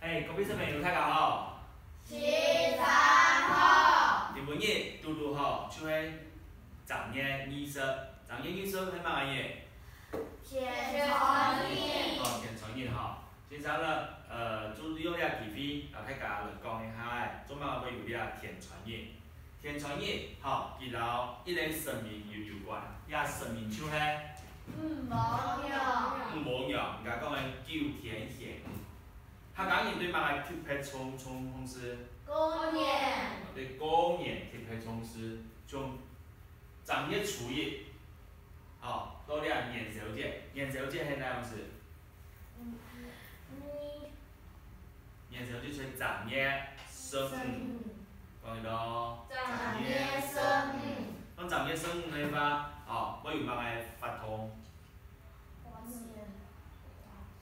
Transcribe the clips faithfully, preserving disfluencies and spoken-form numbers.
哎，各位小朋友，大家好。先生好。今晡日堵堵好，就係正月二十。正月二十係麼个日？天穿日。哦，天穿日吼。先生呢，呃，就利用這个機會，摎大家來講一下，做麼个會有這个天穿日。 天穿日，吼，佢摎一個神明有，有關，這神明就係女媧娘。女媧娘，人家講个九天玄女。客家人對麼个特別重，重，重視？過年。對，過年特別重視，從正月初一，吼，到這元宵節，元宵節係哪樣時？ 元宵節就係正月十五，講一到。正月十五。當正月十五个話，哦，會有麼个活動？掛紙。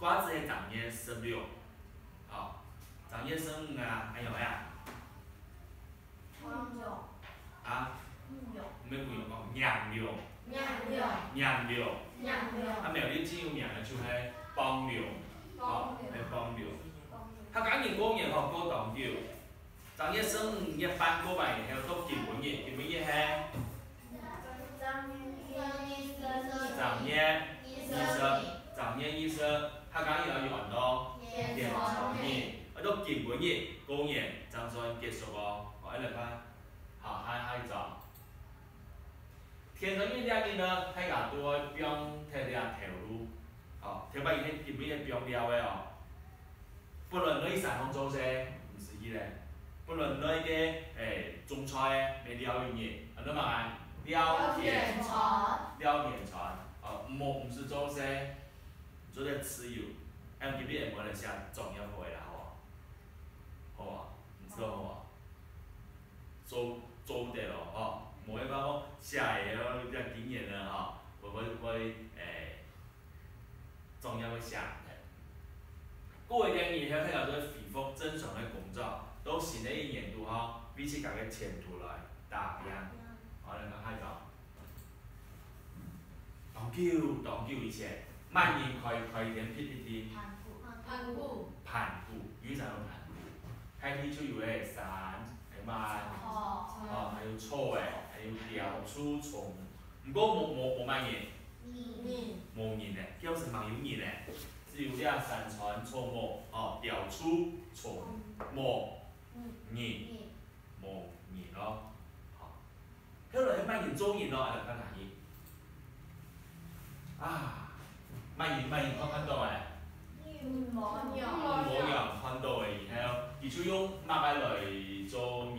掛紙係正月十六，哦，正月十五啊，還有呀？ 舞龍。啊？舞龍。毋係舞龍，講迎龍。迎龍。迎龍。迎龍。啊，苗栗最有名个就係放龍。放龍。哦，係放龍。放龍。客家人過年吼，過當久。正月十五夜半過完以後，到今晡日，今晡日係？正月二十。正月二十。正月二十，客家人愛有安到？天穿日。啊，到今晡日，過年正算結束哦。好，愛來看。 好，下，下一張。天穿日這日呢，大家都愛放忒這頭路。哦，頭擺以前根本係放尞个哦。本來愛去山項做事，毋使去咧。本來愛去，誒，種菜个，愛尞一日，安到麼个？尞天穿。尞天穿。哦，無，毋使做事，做得自由。恁樣今晡日無人寫作業好个啦，好無？好啊，毋知道好無？ 做，做得咯，吼，無一般講寫个這經驗呢，吼，會，會，會，誒，作業會寫毋忒。過一個月以後，大家就會恢復正常个工作，到新个一年度，吼，為自家个前途來打拼。好，來看下一張。 當久當久以前，麼人開，開天闢地？盤古。盤古。盤古，有一隻叫盤古。大地就有个山，還有麼个？草。哦，還有草仔，還有鳥、獸、蟲。毋過無，無，無麼人。人。無人呢，該時吂有人呢，只有這山川草木，哦，鳥、獸、蟲，無人。人。 無人咯。好，後來係麼人做人咯？愛來看下去。啊，麼人，麼人看，看到誒？女媧娘。女媧娘看到誒以後，佢就用麼个來做人？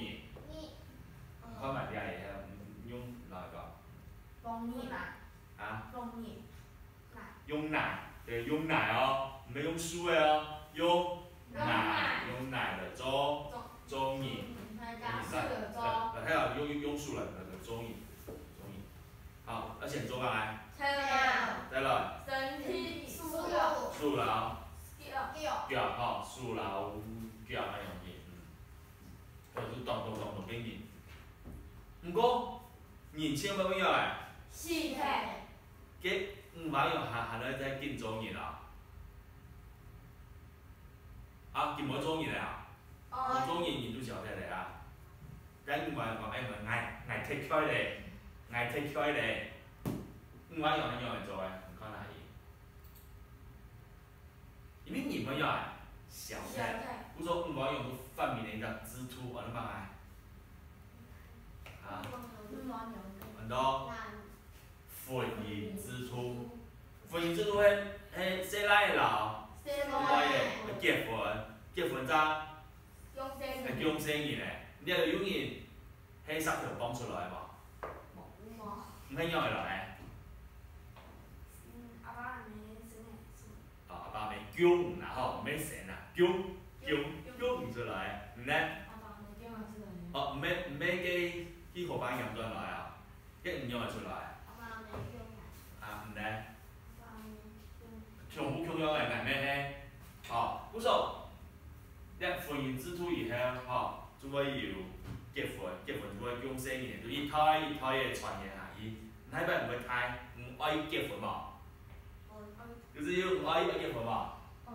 看嘛，這以後，嗯，用哪個？紅泥。啊？紅泥。 用泥，對，用泥哦，毋係用樹个哦，用泥，用泥來做，做人。嗯，來，來，來，來，用，用，用樹來，來，來做人，做人。好，愛先做麼个？菜。再來。身體。手。手摎。腳。腳，吼，手摎腳恁樣去，嗯。 就當當當當變人。毋過，人千萬毋愛誒。死忒。該女媧娘還，還愛再緊做人啊？啊，緊無做人了啊？哦。無做人，人就消忒了啊。該女媧娘講：「哎，𠊎，𠊎忒𤸁咧，𠊎忒𤸁咧。」女媧娘仰般做誒？你看下去。 因為人會曉得消忒，故所女媧娘就發明了一隻制度，安到麼个？啊？安到婚姻制度。婚姻制度係，係細倈仔摎細妹仔結婚，結婚正會降細人仔。你看有人係石頭蹦出來無？無。毋係仰仔來？阿爸阿姆生个。 哦，阿爸阿姆降啦吼，毋係生啦，降，降，降毋出來，毋呢？阿爸阿姆降啊出來。哦，毋係，毋係該去河壩撿轉來啊，該毋仰仔出來。阿爸阿姆降啊。啊，毋呢？阿爸阿姆降。全部降樣个，難咩係？好，故所，這婚姻制度以後，吼，就會有結婚，結婚就會降細人，就一代一代个傳承下去。哪一擺毋會大，毋愛結婚無？ 有時有愛，愛結婚無？愛。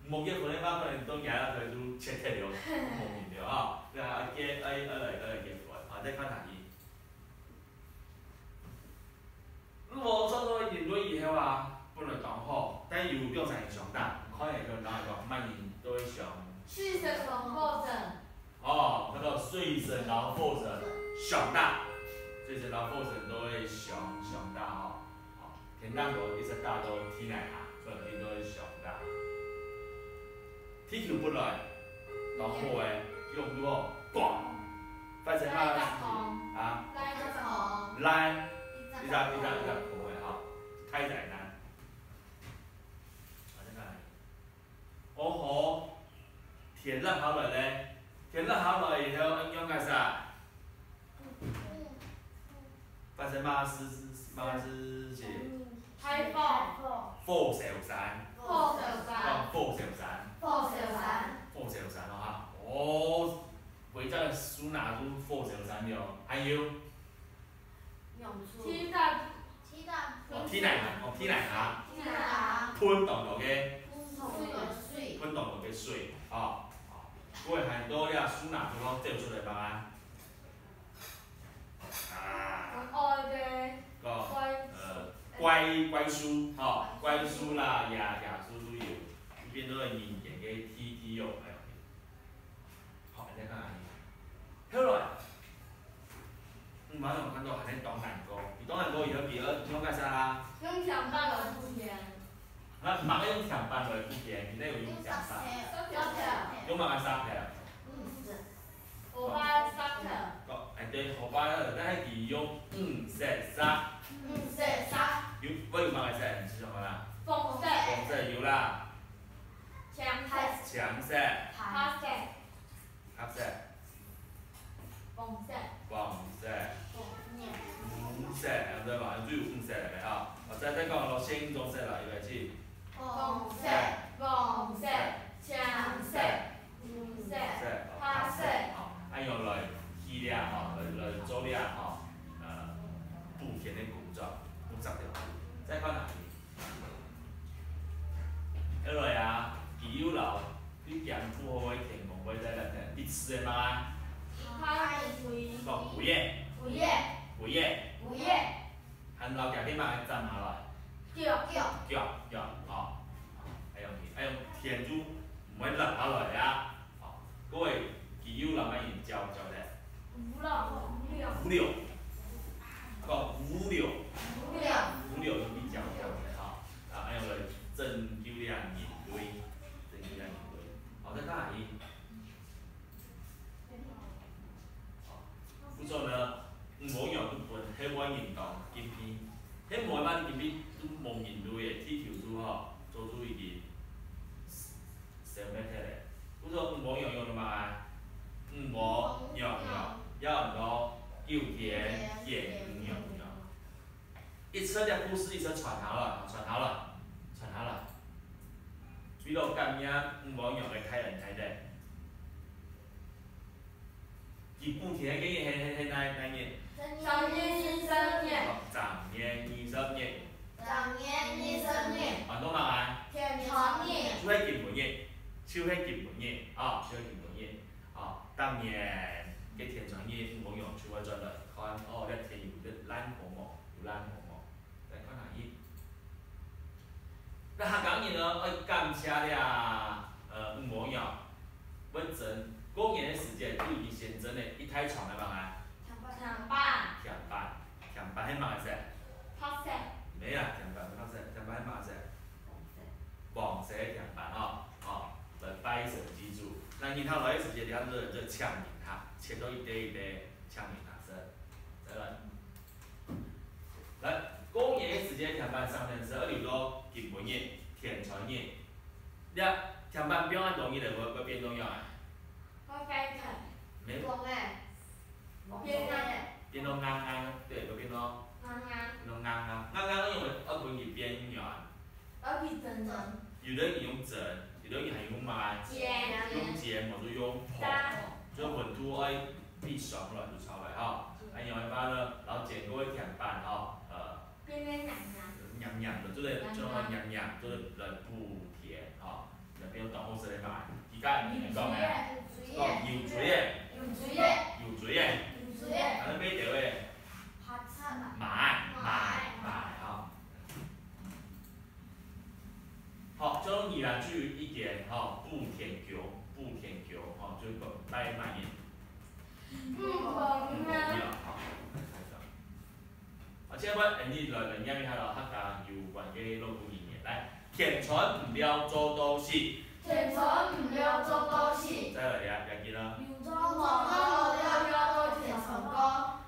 無結婚个話，可能到今仔日就絕忒了，無人了吼。對啊，愛結，愛，愛來，愛來結婚。好，再看下去。如果創造人類以後啊，本來當好，但有兩儕人相打，看下就哪一個，麼人都會相。水神同火神。 哦，叫做水神摎火神相打，水神摎火神都會相，相打吼。哦，天頂高一直打到地泥下，所以佢都會相打。地球本來當好个，用如何？嘣！發生麼个事情啊？爛，一隻，一隻，一隻空个吼，大災難。啊，再看。 哦吼，天落下來咧，天落下來以後，愛仰結煞？發生麼个事，麼个事情？大火。火燒山。火燒山。哦，火燒山。火燒山。火燒山哦哈。哦，回家个樹林都火燒山了。還有？ 地泥，地泥，哦，地泥下，哦，地泥下，地泥下，噴當多个，噴當多个水，噴當多个水，哦，哦，各位看到這樹林都走出來吧？啊，哦，對，個，怪，呃，怪，怪樹，吼，怪樹啦，野，野樹都有，變做人間个地，地獄，哎喲。 好，再看下去。後來，女媧娘看到還係當難過，佢當難過以後，佢愛仰結煞啊？用天板來補天。啊，麼个用天板來補天？佢哪有用天板？用石頭。用麼个石頭？嗯，是。河壩石頭。哦，哎，對，河壩，但係佢用五色石。五色石。有，會有麼个色？你知道嗎？紅色。紅色有啦。青色。青色。白色。 黑色。黃色。黃色。五色，對吧？就有五色个吼。哦，再，再講咯，鮮紅色啦，預備起。紅色、黃色、青色、黃色、白色。好，恁樣來提煉吼，來，來做這吼，呃，補天个工作，用石頭。再看下去。 後來啊，佢又摎佢驚毋好个天公會再來第四个嘛？第四个。講鬼仔。鬼仔。鬼仔。鬼仔。還摎佢个麼个斬下來？腳。腳。腳，腳，吼。哎喲，哎喲，天就毋會落下來啊。 好，各位，佢又摎麼人交，交代？烏龍。烏龍。講烏龍。烏龍。烏龍又比較，交代吼。啊，恁樣來拯救這人類，拯救這人類。好，再看下去。好，故所呢，女媧娘就分後背人當敬佩。後背嘛，根本都無人類个，地球就吼，早就已經 消滅忒咧。故所女媧娘娘嘛，女媧娘娘，也安到九天玄女娘娘。一直這故事一直傳下來，傳下來，傳下來。為了感念女媧娘娘个大恩大德， 佢補天个日係，係，係哪，哪日？正月二十日。哦，正月二十日。正月二十日。安到麼个？天穿日。就係今晡日，就係今晡日，哦，就係今晡日，哦，逐年个天穿日，女媧娘就會轉來看，哦，這天有，有爛好無？有爛好無？ 來看下去。該客家人呢，愛感謝這，呃，女媧娘，會蒸，過年个時節就已經先蒸个一大床个麼个？甜粄。甜粄。甜粄，甜粄係麼个色？白色。毋係啊，甜粄毋係白色，甜粄係麼个色？黃色。黃色个甜粄吼，吼，來拜神祭祖。該人客來个時節，佢等就，就請人客，切到一垤一垤，請人客食。再來。 來，過年个時節，甜粄生成係愛留到今晡日、天穿日。這甜粄放恁多日咧，會，會變到仰啊？會變成，無，黃个。變硬。變到硬硬，對，會變到，硬硬。變到硬硬。硬硬，因為愛分佢變軟。 愛去蒸。有个人用蒸，有个人還用麼个？煎。用煎，或者用烰，炸。就溫度愛比上來就出來吼。嗯。恁樣个話呢，然後煎過个甜粄吼，呃，變成黏黏。黏黏个，做得，黏黏。做得黏黏，做得來補天吼，來變到甲人講个，講有罪个，有罪个，有罪个，有罪个，啊，你買著个，白賊啊，買，買，買，吼。好，這二啦，就有一點，吼，補天橋，補天橋，吼，就講帶慢一點。補天橋。補天橋，好，來，來，來。 啊，這擺𠊎俚來，來唸一下咯，客家有關个老古人言。來，天穿毋了做到死。天穿毋了做到死。再來呀，要緊啊。有做無做，了了對天穿光。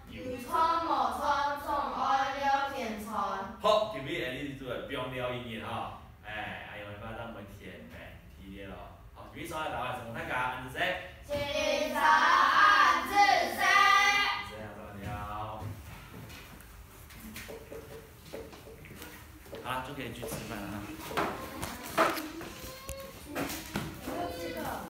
有穿無穿，總愛了天穿。好，今日𠊎俚就來放尞一日吼。哎，哎喲，你把咱們天，哎，體貼咯。 好，今日上課到這，承蒙大家，恁仔細。先生恁仔細。恁仔細，好，好，就可以去吃飯了哈。